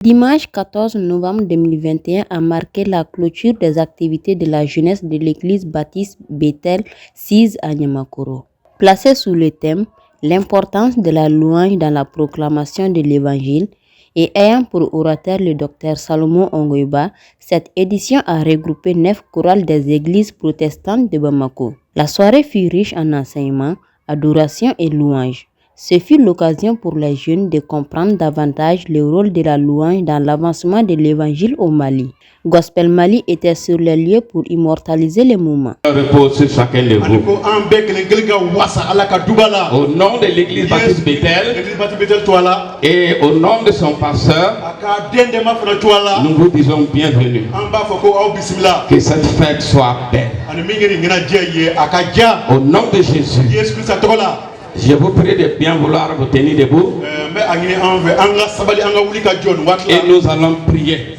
Dimanche 14 novembre 2021 a marqué la clôture des activités de la jeunesse de l'église baptiste Bethel 6 à Niamakoro. Placé sous le thème L'importance de la louange dans la proclamation de l'évangile et ayant pour orateur le docteur Salomon Ongoiba, cette édition a regroupé 9 chorales des églises protestantes de Bamako. La soirée fut riche en enseignements, adoration et louanges. Ce fut l'occasion pour les jeunes de comprendre davantage le rôle de la louange dans l'avancement de l'évangile au Mali. Gospel Mali était sur les lieux pour immortaliser le moment. Repose sur chacun de Ani vous. Ko an bɛɛ kelen kelen ka wasa Ala ka duba la. Au nom de l'église baptiste Bethel Église baptiste Bethel tɔgɔ la. Et au nom de son pasteur, A ka den dɛmɛ fana tɔgɔ la. Nous vous disons bienvenue. An b'a fɔ ko aw bisimila. Que cette fête soit belle. Ani min ye nin ɲɛnajɛ ye a ka diya. Au nom de Jésus, Yesu Kirista tɔgɔ la. Je vous prie de bien vouloir vous tenir debout Ɛɛ, n bɛ a ɲini an fɛ an ka sabali an ka wuli ka jɔ nin waati la. Et nous allons prier.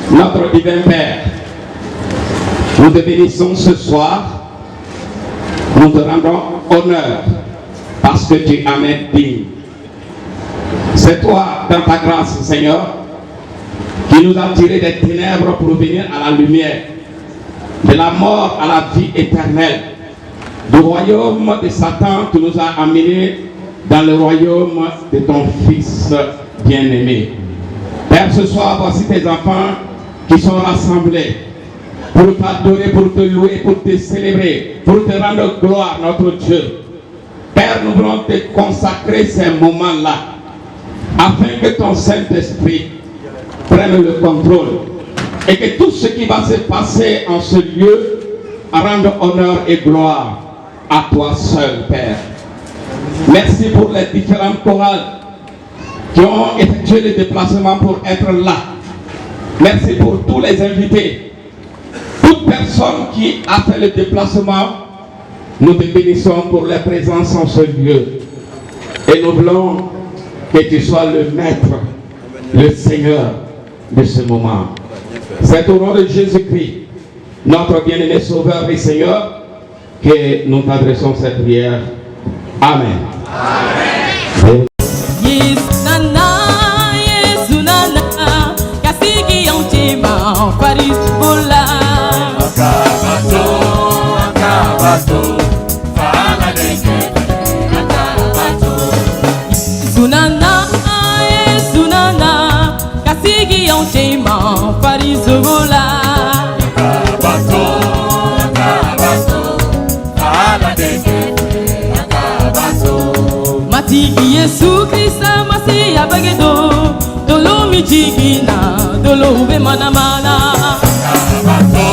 Notre divin Père, nous te bénissons ce soir. Nous te rendons honneur parce que tu en es digne. C'est toi, dans ta grâce, Seigneur, qui nous a tirés des ténèbres pour venir à la lumière, de la mort à la vie éternelle, du royaume de Satan, tu nous as amenés dans le royaume de ton Fils bien-aimé. Père, ce soir, voici tes enfants qui sont rassemblés pour t'adorer, pour te louer, pour te célébrer, pour te rendre gloire, notre Dieu. Père, nous voulons te consacrer ces moments-là afin que ton Saint-Esprit prenne le contrôle et que tout ce qui va se passer en ce lieu rende honneur et gloire à toi seul, Père. Merci pour les différentes chorales qui ont effectué le déplacement pour être là. Merci pour tous les invités. Toute personne qui a fait le déplacement, nous te bénissons pour leur présence en ce lieu. Et nous voulons que tu sois le maître, le Seigneur de ce moment. C'est au nom de Jésus-Christ, notre bien-aimé Sauveur et Seigneur, que nous t'adressons cette prière. Amen. Amen. Yesu nana, Yesu nana, ka sigi anw cɛma farisogo la. Akabato, akabato, fala deke, akabato. Yesu nana, Yesu nana, ka sigi anw cɛma farisogo la. Akabato, akabato, fala deke, akabato. Matigi Yesu Krista Masiya bange don, dolo min jiginna, dolo bɛ manamana. Akabato,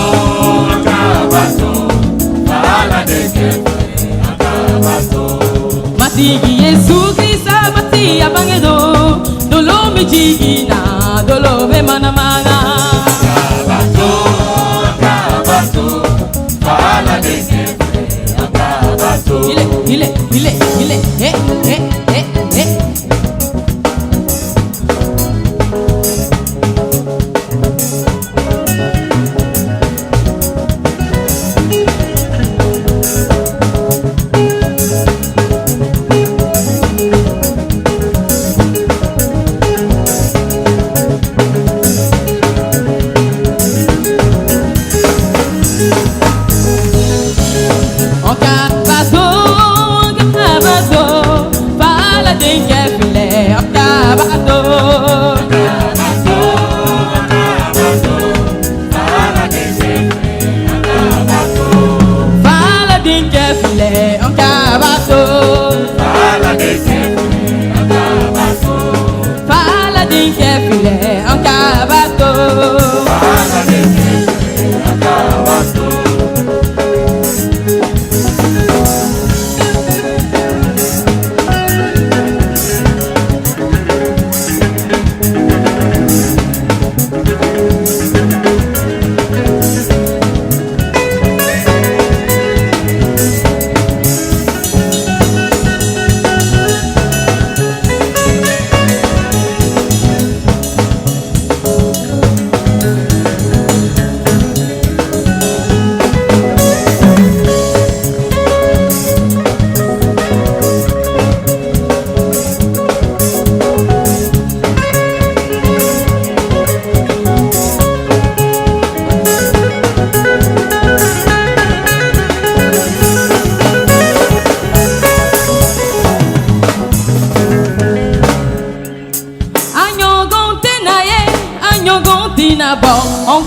akabato, fala deke, akabato. Matigi Yesu Krista Masiya bange don, dolo min jiginna, dolo bɛ manamana. Akabato, akabato, fala deke, akabato. Ile, ile, ile, ile, eh, eh, eh, eh.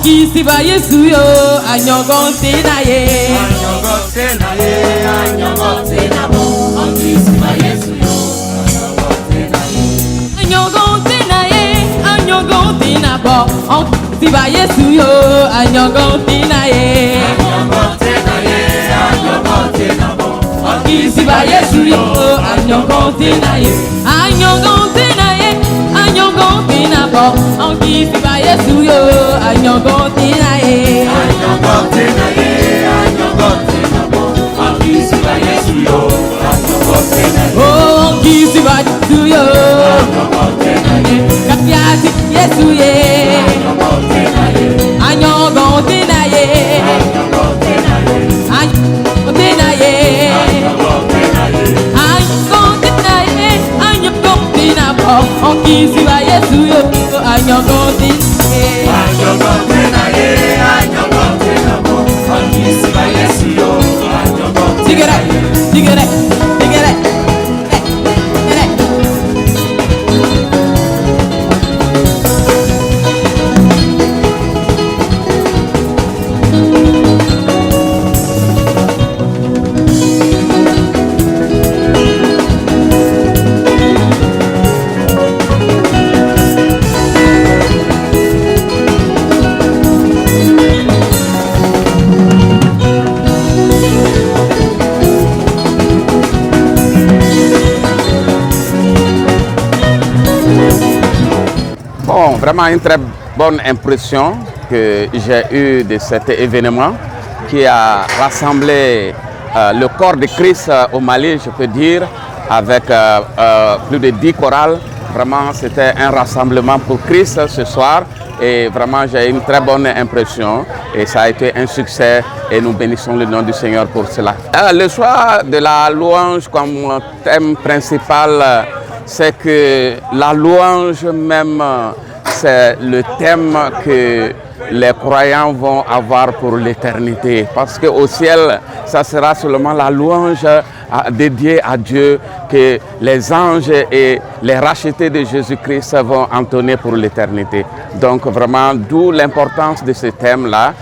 Kisi ba Yesu yo, a ɲɔgɔn tɛ na ye. A ɲɔgɔn tɛ na ye, a ɲɔgɔn tɛ na bɔ. An kisi ba Yesu yo, a ɲɔgɔn tɛ na ye. A ɲɔgɔn tɛ na ye, a ɲɔgɔn tɛ na bɔ. An kisi ba Yesu yo, a ɲɔgɔn tɛ na ye. A ɲɔgɔn tɛ na ye, a ɲɔgɔn tɛ na bɔ. An Kisi ba Yesu yo, a ɲɔgɔn tɛ na ye. A ɲɔgɔn tɛ na ye, a ɲɔgɔn tɛ na bɔ. An kisi ba Yesu yo, a ɲɔgɔn tɛ na ye. A ɲɔgɔn tɛ na ye, a ɲɔgɔn tɛ na bɔ. An kisi ba Yesu yo, a ɲɔgɔn tɛ na ye. Oh, an kisi ba Yesu yo. A ɲɔgɔn tɛ na ye, Kafiya ti Yesu ye. a ɲɔgɔn tɛ na ye, A ɲɔgɔn tɛ na ye. A ɲɔgɔn tɛ na ye, A ɲɔgɔn tɛ na ye. A ɲɔgɔn tɛ na ye. A ɲɔgɔn tɛ na ye, a ɲɔgɔn tɛ na bɔ. An kisi ba Yesu yo, a ɲɔgɔn tɛ na ye. A ɲɔgɔn tɛ na ye, a ɲɔgɔn tɛ na bɔ. An kisi ba Yesu yo, a ɲɔgɔn tɛ na Tigɛrɛ, ye. Tigɛrɛ, tigɛrɛ, tigɛrɛ. Bon, vraiment une très bonne impression que j'ai eue de cet événement qui a rassemblé le corps de Christ au Mali, je peux dire, avec plus de 10 chorales. Vraiment, c'était un rassemblement pour Christ ce soir et vraiment, j'ai une très bonne impression et ça a été un succès et nous bénissons le nom du Seigneur pour cela. Le choix de la louange comme thème principal, c'est que la louange même, c'est le thème que les croyants vont avoir pour l'éternité. Parce qu'au ciel, ça sera seulement la louange dédiée à Dieu que les anges et les rachetés de Jésus-Christ vont entonner pour l'éternité. Donc vraiment, d'où l'importance de ce thème-là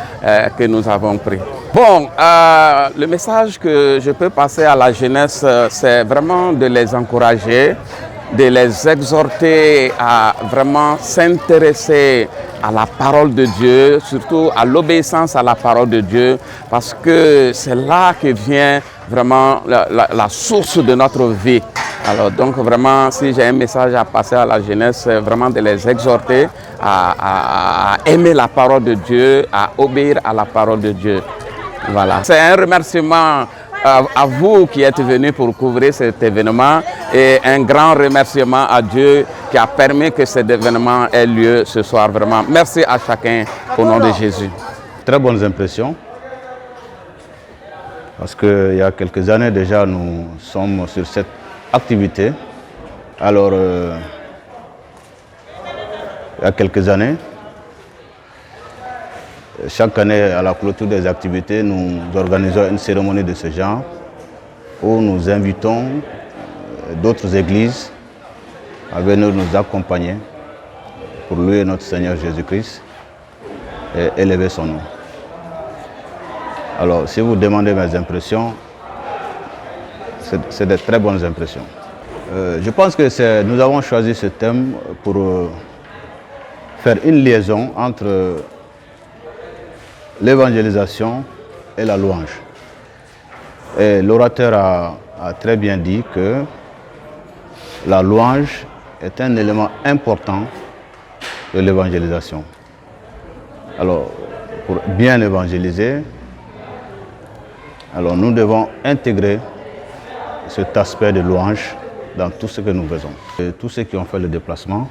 que nous avons pris. Bon, le message que je peux passer à la jeunesse, c'est vraiment de les encourager, de les exhorter à vraiment s'intéresser à la parole de Dieu, surtout à l'obéissance à la parole de Dieu, parce que c'est là que vient vraiment la source de notre vie. Alors donc vraiment, si j'ai un message à passer à la jeunesse, c'est vraiment de les exhorter à aimer la parole de Dieu, à obéir à la parole de Dieu. Voilà. C'est un remerciement à vous qui êtes venus pour couvrir cet événement et un grand remerciement à Dieu qui a permis que cet événement ait lieu ce soir. Vraiment, merci à chacun au nom de Jésus. Très bonnes impressions. Parce qu'il y a quelques années déjà, nous sommes sur cette activité. Alors, il y a quelques années, chaque année, à la clôture des activités, nous organisons une cérémonie de ce genre où nous invitons d'autres églises à venir nous accompagner pour louer notre Seigneur Jésus-Christ et élever son nom. Alors, si vous demandez mes impressions, c'est de très bonnes impressions. Je pense que nous avons choisi ce thème pour faire une liaison entre l'évangélisation et la louange. Et l'orateur a très bien dit que la louange est un élément important de l'évangélisation. Alors, pour bien évangéliser, alors nous devons intégrer cet aspect de louange dans tout ce que nous faisons. Et tous ceux qui ont fait le déplacement,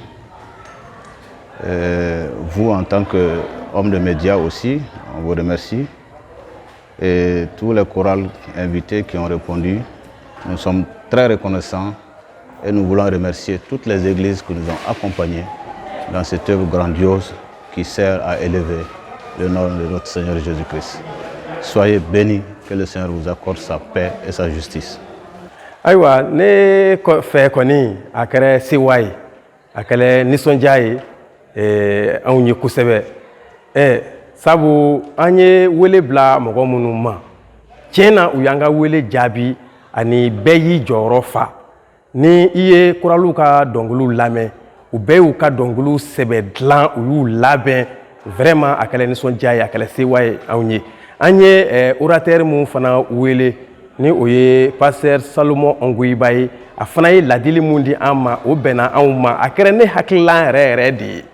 vous en tant qu'homme de médias aussi, on vous remercie. Et tous les chorales invités qui ont répondu, nous sommes très reconnaissants et nous voulons remercier toutes les églises qui nous ont accompagnés dans cette œuvre grandiose qui sert à élever le nom de notre Seigneur Jésus-Christ. Soyez bénis, que le Seigneur vous accorde sa paix et sa justice. Ayiwa, ne fɛ kɔni, a kɛra sewa ye, a kɛra nisɔndiya ye anw ye kosɛbɛ. Sabu an ye wele bila mɔgɔ minnu ma, tiɲɛ na, u y'an ka wele jaabi ani bɛɛ y'i jɔyɔrɔ fa. Ni i ye koraliw ka dɔnkiliw lamɛn, u bɛɛ y'u ka dɔnkiliw sɛbɛ dilan, u y'u labɛn. Vraiment, a kɛla nisɔndiya ye, a kɛla sewa ye anw ye. An ye orateur mun fana wele, ni o ye pasteur Salomon Ongoyiba ye, a fana ye ladili mun di an ma, o bɛnna anw ma. A kɛra ne hakililan yɛrɛ yɛrɛ de ye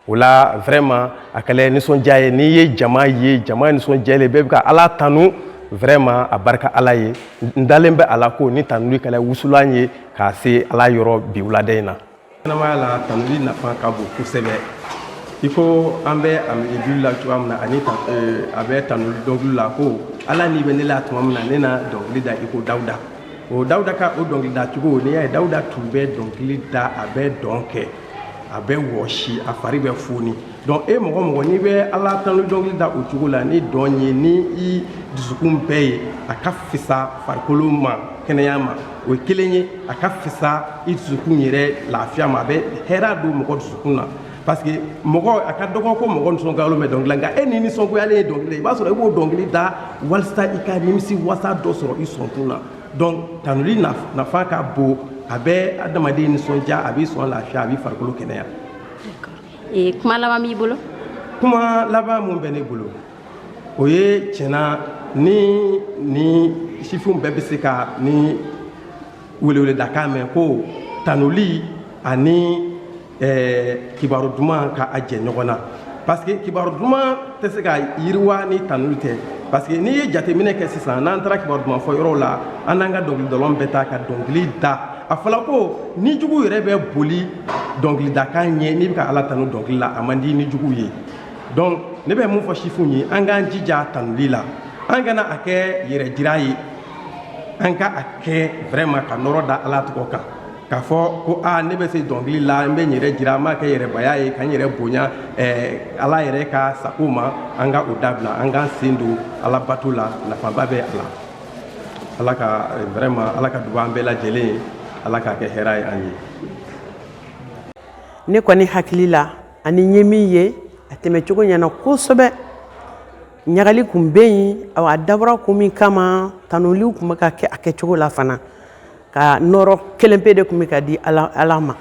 o la. Vraiment, a kɛla nisɔndiya ye. N'i ye jama ye, jama nisɔndiyalen, bɛɛ bɛ ka Ala tanu. Vraiment, a barika Ala ye. N dalen bɛ a la ko ni tanuli kɛla wusulan ye k'a se Ala yɔrɔ bi wulada in na. Ɲɛnamaya la, tanuli nafa ka bon kosɛbɛ. I ko an bɛ a Bibulu la cogoya min na, ani a bɛ tanuli dɔnkili la ko Ala ni bɛ ne la tuma min na, ne na dɔnkili da i ko Dawuda. O Dawuda ka o dɔnkili da cogo, n'i y'a ye Dawuda tun bɛ dɔnkili da, a bɛ dɔn kɛ, a bɛ wɔsi, a fari bɛ foni. Donc e mɔgɔ mɔgɔ n'i bɛ Ala tanu dɔnkili da o cogo la ni dɔn ye, ni i dusukun bɛɛ ye, a ka fisa farikolo ma, kɛnɛya ma, o ye kelen ye. A ka fisa i dusukun yɛrɛ lafiya ma, a bɛ hɛrɛ don mɔgɔ dusukun na, parce que mɔgɔ a ka dɔgɔ ko mɔgɔ nisɔngoyalen bɛ dɔnkili la. Nka e ni nisɔngoyalen ye dɔnkili da, i b'a sɔrɔ i b'o dɔnkili da walasa i ka nimisi wasa dɔ sɔrɔ i sɔnkun na. Donc tanuli nafa ka bon, a bɛ adamaden nisɔndiya, a b'i sɔn lafiya, a b'i farikolo kɛnɛya. Kuma laban b'i bolo? Kuma laban mun bɛ ne bolo, o ye tiɲɛna ni sifinw bɛɛ bɛ se ka ni weleweledakan mɛn ko tanuli ani kibaru duman ka a jɛ ɲɔgɔn na, parce que kibaru duman tɛ se ka yiriwa ni tanuli tɛ. Parce que n'i ye jateminɛ kɛ sisan, n'an taara kibaru duman fɔ yɔrɔw la, an n'an ka dɔnkilidalaw bɛ taa ka dɔnkili da. A fɔla ko ni jugu yɛrɛ bɛ boli dɔnkilidakan ɲɛ. N'i bɛ ka Ala tanu dɔnkili la, a man di ni jugu ye. Donc ne bɛ mun fɔ sifinw ye? An k'an jija tanuli la, an kana a kɛ yɛrɛ jira ye, an ka a kɛ vraiment ka nɔrɔ da Ala tɔgɔ kan, k'a fɔ ko aa, ne bɛ se dɔnkili la, n bɛ n yɛrɛ jira, n b'a kɛ yɛrɛbaya ye, ka n yɛrɛ bonya Ala yɛrɛ ka sago ma. An ka o dabila, an k'an sen don Ala bato la, nafaba bɛ a la. Ala ka vraiment, Ala ka duba an bɛɛ lajɛlen ye, Ala k'a kɛ hɛrɛ ye an ye. Ne kɔni hakili la ani n ye min ye, a tɛmɛcogo ɲɛna kosɛbɛ. Ɲagali kun bɛ yen. Awa, a dabɔra kun min kama, tanuliw tun bɛ ka kɛ a kɛcogo la fana, ka nɔrɔ kelen pe de tun bɛ ka di Ala ma.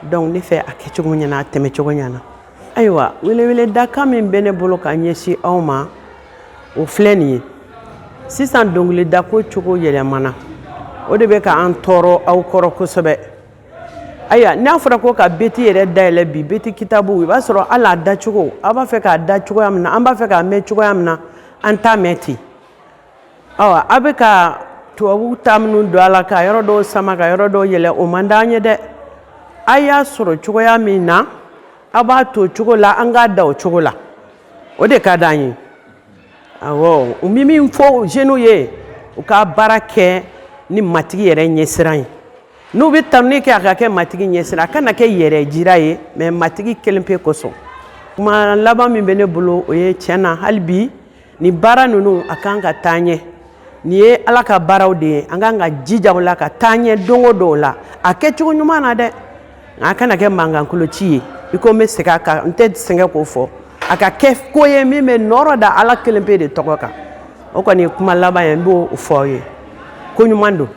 Donc ne fɛ, a kɛcogo ɲɛna, a tɛmɛcogo ɲɛna. Ayiwa, welewele dakan min bɛ ne bolo ka ɲɛsin aw ma, o filɛ nin ye. Sisan dɔnkilidako cogo yɛlɛmana, o de bɛ ka an tɔɔrɔ aw kɔrɔ kosɛbɛ. Ayiwa, n'a fɔra ko ka beti yɛrɛ dayɛlɛ bi, beti kitabu, i b'a sɔrɔ hali a dacogo, aw b'a fɛ k'a da cogoya min na, an b'a fɛ k'a mɛn cogoya min na, an t'a mɛn ten. Awa, aw bɛ ka tubabu ta minnu don a la, ka yɔrɔ dɔw sama, ka yɔrɔ dɔw yɛlɛ, o man d'an ye dɛ. A y'a sɔrɔ cogoya min na, aw b'a to cogo la, an k'a da o cogo la, o de ka d'an ye. Awɔ, u bɛ min fɔ jeunes ye, u ka baara kɛ ni Matigi yɛrɛ ɲɛsiran ye. N'u bɛ tanuni kɛ, a ka kɛ Matigi ɲɛsiran, a kana kɛ yɛrɛ jira ye, mais Matigi kelen pe kosɔn. Kuma laban min bɛ ne bolo, o ye tiɲɛ na, hali bi nin baara ninnu, a kan ka taa ɲɛ. Nin ye Ala ka baaraw de ye, an kan ka jija o la ka taa ɲɛ don o don la, a kɛcogo ɲuman na dɛ. Nka a kana kɛ mankankoloci ye. I ko n bɛ segin a kan, n tɛ sɛgɛn k'o fɔ. A ka kɛ ko ye min bɛ nɔrɔ da Ala kelen pe de tɔgɔ kan. O kɔni ye kuma laban ye, n b'o fɔ aw ye. Ko ɲuman don.